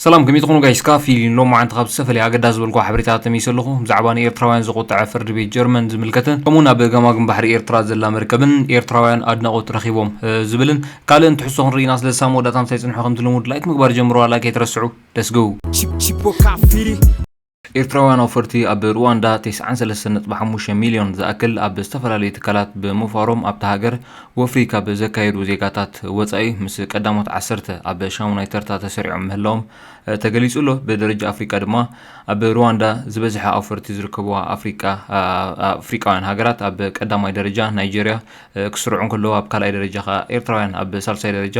ሰላም፣ ከመይ ትኾኑ ጋይስ? ካፊል ሎማዓንቲ ካብ ዝተፈላለየ ኣገዳሲ ዝበልኩ ሓበሬታታት ተመይሰ ኣለኹ። ብዛዕባ ንኤርትራውያን ዘቆጠዐ ፍርዲ ቤት ጀርመን ዝምልከትን ከምኡውን ኣብ ገማግም ባሕሪ ኤርትራ ዘላ መርከብን ኤርትራውያን ኣድናቖት ረኺቦም፣ እ፣ ዝብልን ካልእን ትሕዝቶ ክንርኢና ስለ ዝሳብ መወዳእታ ምሳይ ጽንሑ። ከምቲ ልሙድ ላይክ ምግባር ጀምሩ፣ ላይክ ኣይትረስዑ። Let's go። Chip- Chipoka Firi. ኤርትራውያን ኣውፈርቲ ኣብ ሩዋንዳ ተስዓን ሰለስተን ነጥቢ ሓሙሽተ ሚልዮን ዝኣክል ኣብ ዝተፈላለዩ ትካላት ብምውፋሮም ኣብታ ሃገር ወፍሪ ካብ ዘካየዱ ዜጋታት ወጻኢ ምስ ቀዳሞት ዓሰርተ ኣብ ሻሙናይ ተርታ ተሰሪዖም ምህላዎም፣ እ፣ ተገሊጹ ኣሎ። ብደረጃ ኣፍሪቃ ድማ ኣብ ሩዋንዳ ዝበዝሐ ኣውፈርቲ ዝርከብዋ ኣፍሪቃ፣ እ፣ ኣፍሪቃውያን ሃገራት ኣብ ቀዳማይ ደረጃ ናይጀርያ፣ እ፣ ክስርዑ እንከለዉ ኣብ ካልኣይ ደረጃ ከኣ ኤርትራውያን፣ ኣብ ሳልሳይ ደረጃ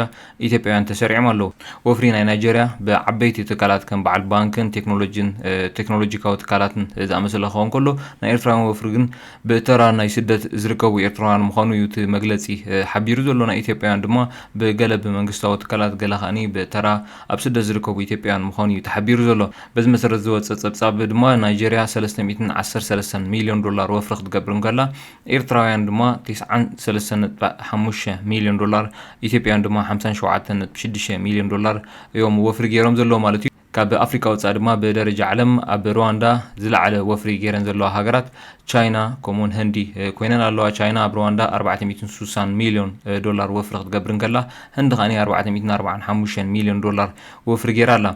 ኢትዮጵያውያን ተሰሪዖም ኣለዉ። ወፍሪ ናይ ናይጀርያ ብዓበይቲ ትካላት ከም በዓል ባንክን ቴክኖሎጂን፣ እ፣ ቴክኖሎጂካዊ ትካላትን ዝኣመሰለ ክኸውን ከሎ ናይ ኤርትራውያን ወፍሪ ግን ብተራ ናይ ስደት ዝርከቡ ኤርትራውያን ምዃኑ እዩ እቲ መግለጺ፣ እ፣ ሓቢሩ ዘሎ። ናይ ኢትዮጵያውያን ድማ ብገለ ብመንግስታዊ ትካላት ገለ ከኣኒ ብተራ ኣብ ስደት ዝርከቡ ኢትዮጵያውያን ምዃኑ እዩ ተሓቢሩ ዘሎ። በዚ መሰረት ዝወጸ ጸብጻብ ድማ ናይጀርያ ሰለስተ ሚእትን ዓሰርተ ሰለስተን ሚልዮን ዶላር ወፍሪ ክትገብር እንከላ ኤርትራውያን ድማ ተስዓን ሰለስተን ነጥቢ ሓሙሽተ ሚልዮን ዶላር፣ ኢትዮጵያውያን ድማ ሓምሳን ሸውዓተን ነጥቢ ሽዱሽተ ሚልዮን ዶላር እዮም ወፍሪ ገይሮም ዘለዉ ማለት እዩ። ካብ ኣፍሪካ ወፃኢ ድማ ብደረጃ ዓለም ኣብ ሩዋንዳ ዝለዓለ ወፍሪ ገይረን ዘለዋ ሃገራት ቻይና ከምኡውን ህንዲ፣ እ፣ ኮይነን ኣለዋ። ቻይና ኣብ ሩዋንዳ ኣርባዕተ ሚእትን ስሳን ሚልዮን፣ እ፣ ዶላር ወፍሪ ክትገብር እንከላ ህንዲ ከኣ ኣርባዕተ ሚእትን ኣርባዓን ሓሙሽተን ሚልዮን ዶላር ወፍሪ ገይራ ኣላ።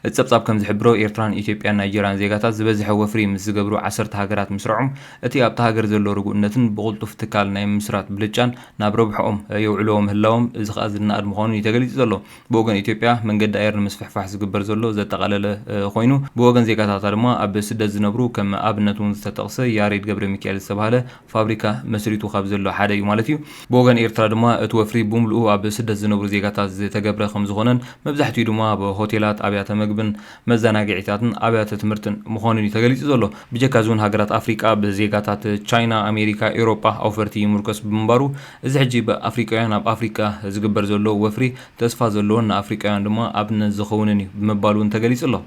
እቲ ጸብጻብ ከም ዝሕብሮ ኤርትራን ኢትዮጵያን ናይጀርያን ዜጋታት ዝበዝሐ ወፍሪ ምስ ዝገብሩ ዓሰርተ ሃገራት ምስርዖም እቲ ኣብታ ሃገር ዘሎ ርጉእነትን ብቕልጡፍ ትካል ናይ ምስራት ብልጫን ናብ ረብሕኦም የውዕልዎ ምህላዎም፣ እዚ ከኣ ዝነኣድ ምዃኑ እዩ ተገሊጹ ዘሎ። ብወገን ኢትዮጵያ መንገዲ ኣየር ንምስፍሕፋሕ ዝግበር ዘሎ ዘጠቓለለ፣ እ፣ ኮይኑ፣ ብወገን ዜጋታታ ድማ ኣብ ስደት ዝነብሩ ከም ኣብነት እውን ዝተጠቕሰ ያሬድ ገብረ ሚካኤል ዝተባህለ ፋብሪካ መስሪቱ ካብ ዘሎ ሓደ እዩ ማለት እዩ። ብወገን ኤርትራ ድማ እቲ ወፍሪ ብምልኡ ኣብ ስደት ዝነብሩ ዜጋታት ዝተገብረ ከም ዝኾነን መብዛሕትኡ ድማ ኣብ ሆቴላት፣ ኣብያተ መግብን መዘናግዒታትን ኣብያተ ትምህርትን ምዃኑን እዩ ተገሊጹ ዘሎ። ብጀካ እዚ እውን ሃገራት ኣፍሪቃ ብዜጋታት ቻይና፣ ኣሜሪካ፣ ኤውሮጳ ኣውፈርቲ ይምርኮስ ብምንባሩ እዚ ሕጂ ብኣፍሪቃውያን ኣብ ኣፍሪቃ ዝግበር ዘሎ ወፍሪ ተስፋ ዘለዎን ንኣፍሪቃውያን ድማ ኣብነት ዝኸውንን እዩ ብምባል እውን ተገሊጹ ኣሎ።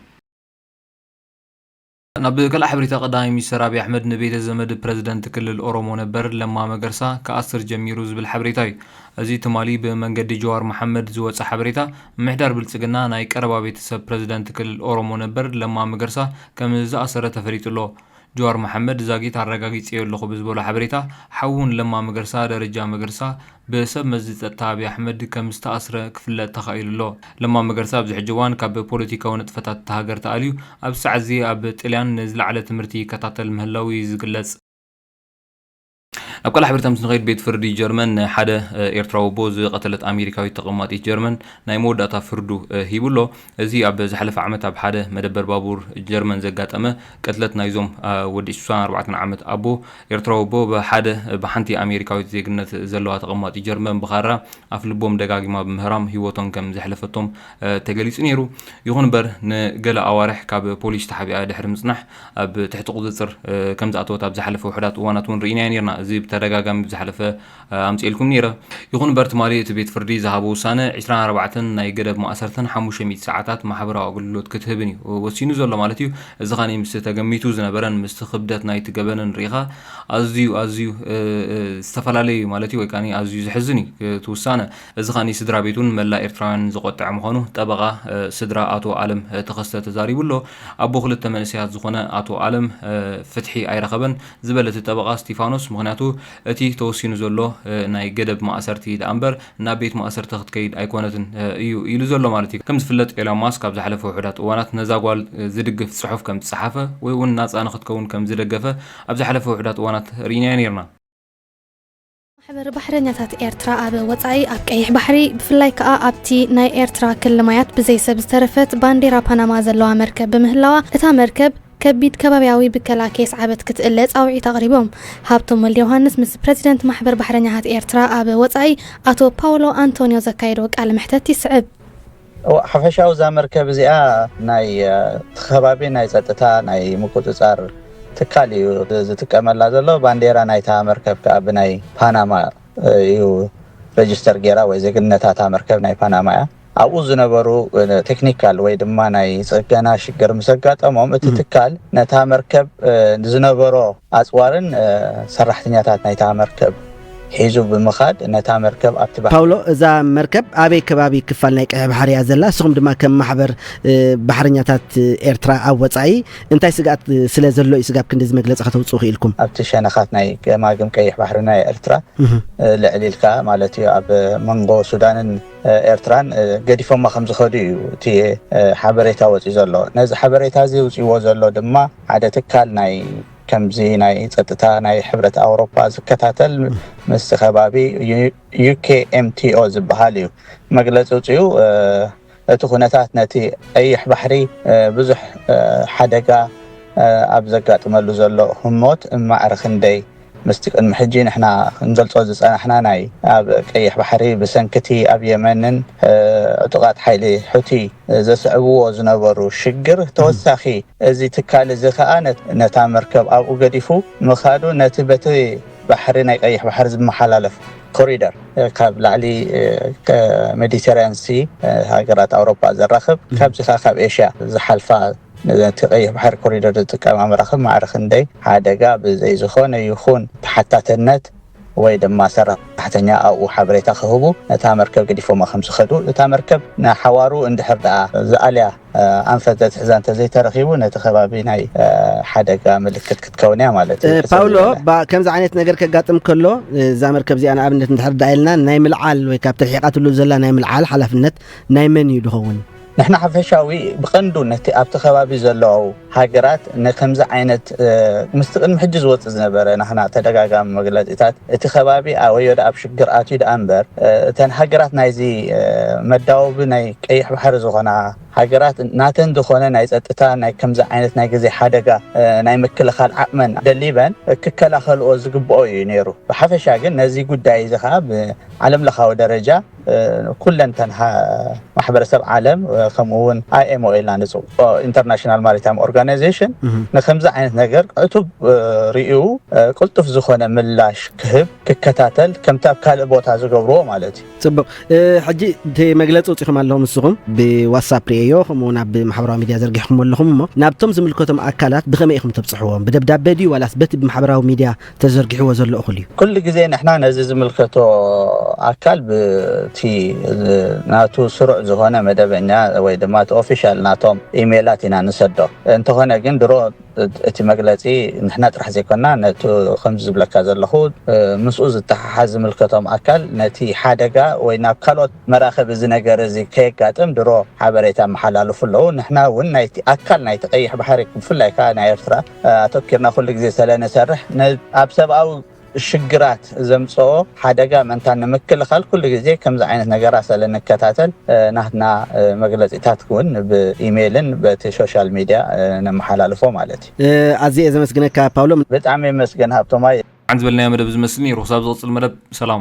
ናብ ካልእ ሓበሬታ፣ ቀዳማይ ሚኒስተር ኣብይ ኣሕመድ ንቤተ ዘመድ ፕረዚደንት ክልል ኦሮሞ ነበር ለማ መገርሳ ክኣስር ጀሚሩ ዝብል ሓበሬታ እዩ። እዚ ትማሊ ብመንገዲ ጀዋር መሓመድ ዝወጸ ሓበሬታ፣ ምምሕዳር ብልጽግና ናይ ቀረባ ቤተሰብ ፕረዚደንት ክልል ኦሮሞ ነበር ለማ መገርሳ ከም ዝኣሰረ ተፈሊጡ ኣሎ። ጀዋር መሓመድ ዛጊት ኣረጋጊጸዮ ኣለኹ ብዝበሎ ሓበሬታ፣ ሓዉን ለማ መገርሳ ደረጃ መገርሳ ብሰብ መዚ ጸጥታ ኣብይ ኣሕመድ ከም ዝተኣስረ ክፍለጥ ተኻኢሉ ኣሎ። ለማ መገርሳ ኣብዚ ሕጂ እዋን ካብ ፖለቲካዊ ንጥፈታት እታ ሃገር ተኣልዩ፣ ኣብ ሰዓት እዚ ኣብ ጥልያን ንዝለዓለ ትምህርቲ ይከታተል ምህላው እዩ ዝግለጽ። ኣብ ካልእ ሓበሬታ ምስ ንኸይድ፣ ቤት ፍርዲ ጀርመን ንሓደ፣ እ፣ ኤርትራዊ ኣቦ ዝቐተለት ኣሜሪካዊት ተቐማጢት ጀርመን ናይ መወዳእታ ፍርዱ፣ እ፣ ሂቡ ኣሎ። እዚ ኣብ ዝሓለፈ ዓመት ኣብ ሓደ መደበር ባቡር ጀርመን ዘጋጠመ ቅትለት ናይዞም፣ እ፣ ወዲ ዒስራን ኣርባዕተን ዓመት ኣቦ ኤርትራዊ ኣቦ ብሓደ፣ ብሓንቲ ኣሜሪካዊት ዜግነት ዘለዋ ተቐማጢ ጀርመን ብኻራ ኣፍ ልቦም ደጋጊማ ብምህራም ህይወቶም ከም ዘሕለፈቶም፣ እ፣ ተገሊጹ ነይሩ። ይኹን እምበር ንገለ ኣዋርሕ ካብ ፖሊስ ተሓቢኣ ድሕሪ ምጽናሕ ኣብ ትሕቲ ቁጽጽር፣ እ፣ ከም ዝኣተወት ኣብ ዝሓለፈ ውሑዳት እዋናት እውን ርኢናዮ ነይርና። እዚ ብተደጋጋሚ ብዝሓለፈ፣ እ፣ ኣምጺኤልኩም ነይረ። ይኹን እምበር ትማሊ እቲ ቤት ፍርዲ ዝሃቦ ውሳነ ዒስራን ኣርባዕተን ናይ ገደብ ማእሰርትን ሓሙሽተ ሚእቲ ሰዓታት ማሕበራዊ ኣገልግሎት ክትህብን እዩ ወሲኑ ዘሎ ማለት እዩ። እዚ ኸኣ ምስቲ ተገሚቱ ዝነበረን ምስቲ ክብደት ናይቲ ገበንን ርኢኻ ኣዝዩ፣ ኣዝዩ፣ እ፣ እ፣ ዝተፈላለዩ ማለት እዩ፣ ወይ ከኣ ኣዝዩ ዘሕዝን እዩ እቲ ውሳነ። እዚ ከኣ ስድራ ቤቱን መላእ ኤርትራውያን ዘቖጠዐ ምዃኑ ጠበቓ፣ እ፣ ስድራ ኣቶ ኣለም፣ እ፣ ተኸስተ ተዛሪቡ ኣሎ። ኣቦ ክልተ መንእሰያት ዝኾነ ኣቶ ኣለም፣ እ፣ ፍትሒ ኣይረኸበን ዝበለ እቲ ጠበቓ እስቲፋኖስ፣ ምኽንያቱ እቲ ተወሲኑ ዘሎ፣ እ፣ ናይ ገደብ ማእሰርቲ ደኣ እምበር ናብ ቤት ማእሰርቲ ክትከይድ ኣይኮነትን፣ እ፣ እዩ ኢሉ ዘሎ ማለት እዩ። ከም ዝፍለጥ ኤሎን ማስክ ኣብ ዝሓለፈ ውሑዳት እዋናት ነዛ ጓል፣ እ፣ ዝድግፍ ጽሑፍ ከም ዝጸሓፈ ወይ እውን ናጻ ንኽትከውን ከም ዝደገፈ ኣብ ዝሓለፈ ውሑዳት እዋናት ርኢናዮ ነይርና። ማሕበር ባሕረኛታት ኤርትራ ኣብ ወጻኢ ኣብ ቀይሕ ባሕሪ ብፍላይ ከኣ ኣብቲ ናይ ኤርትራ ክሊ ማያት ብዘይ ሰብ ዝተረፈት ባንዴራ ፓናማ ዘለዋ መርከብ ብምህላዋ እታ መርከብ ከቢድ ከባብያዊ ብከላ ከየስዓበት ክትእለ ጻውዒት ኣቕሪቦም። ሃብቶም ወልደ ዮሃንስ ምስ ፕረዚደንት ማሕበር ባሕረኛታት ኤርትራ ኣብ ወጻኢ ኣቶ ፓውሎ ኣንቶንዮ ዘካየዶ ቃለ መሕተት ይስዕብ። እዋ፣ ሓፈሻዊ እዛ መርከብ እዚኣ ናይ፣ እ፣ እቲ ከባቢ ናይ ጸጥታ ናይ ምቁጽጻር ትካል እዩ ዝጥቀመላ ዘሎ። ባንዴራ ናይታ መርከብ ከኣ ብናይ ፓናማ፣ እ፣ እዩ ረጅስተር ገይራ ወይ ዜግነታ እታ መርከብ ናይ ፓናማ እያ። ኣብኡ ዝነበሩ፣ እ፣ ቴክኒካል ወይ ድማ ናይ ጽገና ሽግር ምስ ኣጋጠሞም እቲ ትካል ነታ መርከብ፣ እ፣ ዝነበሮ ኣጽዋርን፣ እ፣ ሰራሕተኛታት ናይታ መርከብ ሒዙ ብምኻድ ነታ መርከብ ኣብቲ ባሕሪ ፓውሎ፣ እዛ መርከብ ኣበይ ከባቢ ክፋል ናይ ቀይሕ ባሕሪ እያ ዘላ? ንስኹም ድማ ከም ማሕበር ባሕረኛታት ኤርትራ ኣብ ወፃኢ እንታይ ስግኣት ስለ ዘሎ እዩ ስጋብ ክንድዚ መግለፂ ከተውፅኡ ክኢልኩም? ኣብቲ ሸነኻት ናይ ገማግም ቀይሕ ባሕሪ ናይ ኤርትራ ልዕል ኢልካ ማለት እዩ ኣብ መንጎ ሱዳንን ኤርትራን ገዲፎማ ከም ዝኸዱ እዩ እቲ ሓበሬታ ወፂኡ ዘሎ። ነዚ ሓበሬታ እዚ ውፅእዎ ዘሎ ድማ ሓደ ትካል ናይ ከምዚ ናይ ፀጥታ ናይ ሕብረት ኣውሮፓ ዝከታተል ምስቲ ከባቢ ዩ- ዩኬኤምቲኦ ዝበሃል እዩ። መግለፂ ውፅኡ እቲ ኩነታት ነቲ ቀይሕ ባሕሪ ብዙሕ ሓደጋ ኣብ ዘጋጥመሉ ዘሎ ህሞት ማዕረ ክንደይ ምስቲ ቅድሚ ሕጂ ንሕና ክንገልጾ ዝጸናሕና ናይ ኣብ ቀይሕ ባሕሪ ብሰንክቲ ኣብ የመንን ዕጡቓት ሓይሊ ሑቲ ዘስዕብዎ ዝነበሩ ሽግር ተወሳኺ እዚ ትካል እዚ ከኣ ነታ መርከብ ኣብኡ ገዲፉ ምኻዱ ነቲ በቲ ባሕሪ ናይ ቀይሕ ባሕሪ ዝመሓላለፍ ኮሪደር ካብ ላዕሊ ሜዲተራያን ሲ ሃገራት ኣውሮፓ ዘራኽብ ካብዚ ከኣ ካብ ኤሽያ ዝሓልፋ ነቲ ቀይሕ ባሕሪ ኮሪደር ዝጥቀማ መራኽብ ማዕረ ክንደይ ሓደጋ ብዘይ ዝኾነ ይኹን ተሓታትነት ወይ ድማ ሰራሕተኛ ኣብኡ ሓበሬታ ክህቡ ነታ መርከብ ገዲፎማ ከም ዝኸዱ እታ መርከብ ንሓዋሩ እንድሕር ደኣ ዝኣልያ ኣንፈት ዘትሕዛ እንተዘይተረኺቡ ነቲ ከባቢ ናይ ሓደጋ ምልክት ክትከውን እያ ማለት እዩ። ፓውሎ፣ ከምዚ ዓይነት ነገር ከጋጥም ከሎ እዛ መርከብ እዚኣ ንኣብነት እንድሕር ደኣ ኢልና ናይ ምልዓል ወይ ካብቲ ርሒቓትሉ ዘላ ናይ ምልዓል ሓላፍነት ናይ መን እዩ ዝኸውን? ንሕና ሓፈሻዊ ብቐንዱ ነቲ ኣብቲ ከባቢ ዘለዉ ሃገራት ንከምዚ ዓይነት ምስቲ ቅድሚ ሕጂ ዝወፅእ ዝነበረ ናህና ተደጋጋሚ መግለፂታት እቲ ከባቢ ወዮ ደኣ ኣብ ሽግር ኣትዩ ደኣ እምበር እተን ሃገራት ናይዚ መዳወቢ ናይ ቀይሕ ባሕሪ ዝኾና ሃገራት ናተን ዝኾነ ናይ ፀጥታ ናይ ከምዚ ዓይነት ናይ ግዜ ሓደጋ ናይ ምክልኻል ዓቕመን ደሊበን ክከላኸልኦ ዝግብኦ እዩ ነይሩ። ብሓፈሻ ግን ነዚ ጉዳይ እዚ ከዓ ዓለም ለኻዊ ደረጃ ኩለንተን ማሕበረሰብ ዓለም ከምኡ እውን ኣይኤምኦ ኢልና ንፅውዖ ኢንተርናሽናል ማሪታይም ኦርጋናይዜሽን ንከምዚ ዓይነት ነገር ዕቱብ ርእዩ ቅልጡፍ ዝኾነ ምላሽ ክህብ ክከታተል ከምቲ ኣብ ካልእ ቦታ ዝገብርዎ ማለት እዩ። ፅቡቕ። ሕጂ እቲ መግለፂ ውፅኹም ኣለኹም ንስኹም ብዋትሳፕ ርእየዮ ከምኡ እውን ኣብ ማሕበራዊ ሚድያ ዘርጊሕኩም ኣለኹም እሞ ናብቶም ዝምልከቶም ኣካላት ብኸመይ ኢኹም ተብፅሕዎም? ብደብዳቤ ድዩ ዋላስ በቲ ብማሕበራዊ ሚድያ ተዘርጊሕዎ ዘሎ እኹል እዩ? ኩሉ ግዜ ንሕና ነዚ ዝምልከቶ ኣካል ብቲ ናቱ ስሩዕ ዝኾነ መደበኛ ወይ ድማ እቲ ኦፊሻል ናቶም ኢሜላት ኢና ንሰዶ። እንተኾነ ግን ድሮ እቲ መግለፂ ንሕና ጥራሕ ዘይኮና ነቲ ከምዚ ዝብለካ ዘለኹ ምስኡ ዝተሓሓዝ ዝምልከቶም ኣካል ነቲ ሓደጋ ወይ ናብ ካልኦት መራኽብ እዚ ነገር እዚ ከየጋጥም ድሮ ሓበሬታ መሓላልፉ ኣለዉ። ንሕና እውን ናይቲ ኣካል ናይቲ ቀይሕ ባሕሪ ብፍላይ ከዓ ናይ ኤርትራ ኣተኪርና ኩሉ ግዜ ስለንሰርሕ ኣብ ሰብኣዊ ሽግራት ዘምፅኦ ሓደጋ ምእንታን ንምክልኻል ኩሉ ግዜ ከምዚ ዓይነት ነገራት ስለንከታተል ናትና መግለፂታት እውን ብኢሜይልን በቲ ሶሻል ሚድያ ነመሓላልፎ ማለት እዩ። ኣዝየ ዘመስግነካ ፓውሎ። ብጣዕሚ የመስገን ሃብቶማይ። ዓን ዝበልናዮ መደብ ዝመስል ነይሩ። ክሳብ ዝቕፅል መደብ ሰላም።